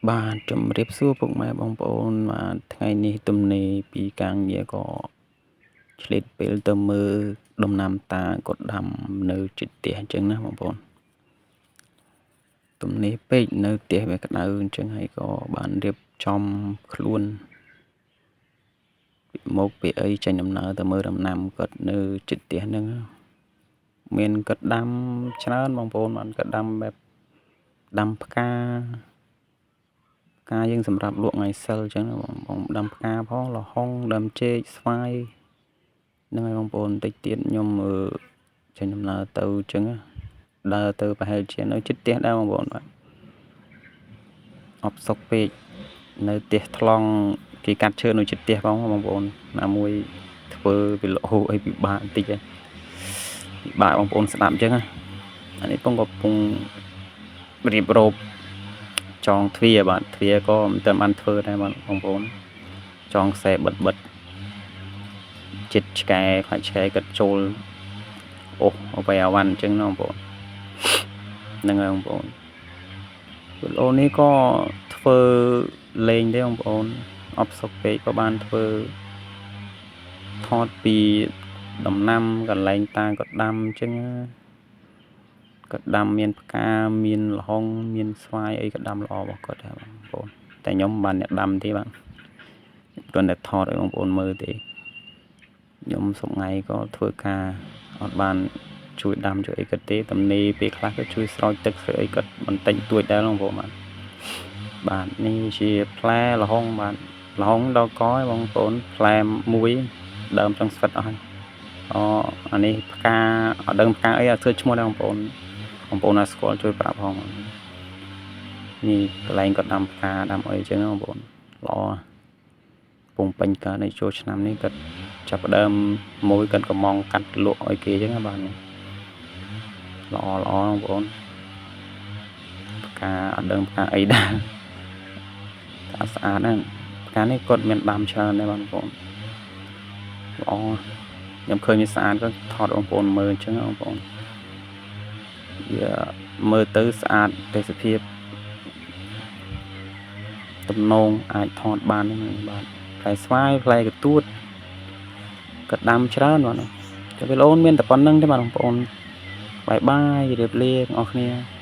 បាទជំរាបសួរពុកម៉ែបងប្អូនបាទថ្ងៃនេះទំនេរពីការងារក៏ឆ្លៀតពេលទៅមើលដំណាំតាគាត់ដាំនៅជិតផ្ទះអញ្ចឹងណាបងប្អូនទំនេរពេកនៅផ្ទះវាក្តៅអញ្ចឹងហើយក៏បានរៀបចំខ្លួនពីមកពីអីចេញដំណើរទៅមើលដំណាំគាត់នៅជិតផ្ទះហ្នឹងមានគាត់ដាំច្រើនបងប្អូនបានគាត់ដាំបែបដាំផ្កាផ្កាយើងសម្រាប់លក់ថ្ងៃសិលអញ្ចឹងបងបងដាំផ្កាផងល្ហុងដើមចេកស្វាយហ្នឹងហើយបងប្អូនបន្តិចទៀតខ្ញុំចេញដំណើរទៅអញ្ចឹងដើរទៅប្រហែលជានៅជិតផ្ទះដែរបងប្អូនបាទអបសុកពេកនៅផ្ទះថ្លង់គេកាត់ឈើនៅជិតផ្ទះផងបងប្អូនណាមួយធ្វើវីដេអូអីពិបាកបន្តិចហ្នឹងពិបាកបងប្អូនស្ដាប់អញ្ចឹងណាអានេះពងកំពុងរៀបរោបចងទ្វារបាទទ្វារក៏មិនទាន់បានធ្វើដែរបាទបងប្អូនចងខ្សែបិទបិទចិត្តឆ្កែខ្លាចឆ្កែគាត់ចូលអូសអ្វីអាវ៉ាន់អញ្ចឹងណាបងប្អូនហ្នឹងហើយបងប្អូនវីដេអូនេះក៏ធ្វើលេងទេបងប្អូនអបសុកពេកក៏បានធ្វើថតពីដំណាំកន្លែងតាក៏ដាំអញ្ចឹងក៏ដាំមានផ្កាមានល្ហុងមានស្វាយអីក៏ដាំល្អរបស់គាត់ដែរបងប្អូនតែខ្ញុំមិនបានអ្នកដាំទេបាទគ្រាន់តែថតឲ្យបងប្អូនមើលទេខ្ញុំសប្ងៃក៏ធ្វើការអត់បានជួយដាំជួយអីគាត់ទេតំនីពេលខ្លះក៏ជួយស្រោចទឹកស្រោចអីគាត់បន្តិចតួចដែរបងប្អូនបាទបាទនេះជាផ្លែល្ហុងបាទល្ហុងដល់កឯងបងប្អូនផ្លែមួយដើមចង់ស្វិតអស់ហើយអូអានេះផ្កាអត់ដឹងផ្កាអីអត់ធ្វើឈ្មោះដែរបងប្អូនបងប្អូនណាស្គាល់ជួយប្រាប់ផងនេះកន្លែងគាត់ដាំផ្កាដាំអីចឹងបងប្អូនល្អពងពេញកើតនៅចូលឆ្នាំនេះគាត់ចាប់ផ្ដើមមួយគាត់កំងកាត់លក់ឲ្យគេចឹងណាបាទល្អល្អបងប្អូនផ្កាអត់ដឹងផ្កាអីដែរតែស្អាតណាស់ផ្កានេះគាត់មានដាំច្រើនដែរបងប្អូនល្អខ្ញុំឃើញវាស្អាតក៏ថតបងប្អូនមើលអញ្ចឹងបងប្អូនវាមើលទៅស្អាតទេសភាពទំនងអាចថតបានហ្នឹងបាទផ្លែស្វាយផ្លែកទួតក៏ដាំច្រើនបាទចាំវីដេអូមានតែប៉ុណ្្នឹងទេបាទបងប្អូនបាយបាយជម្រាបលាទាំងអស់គ្នា។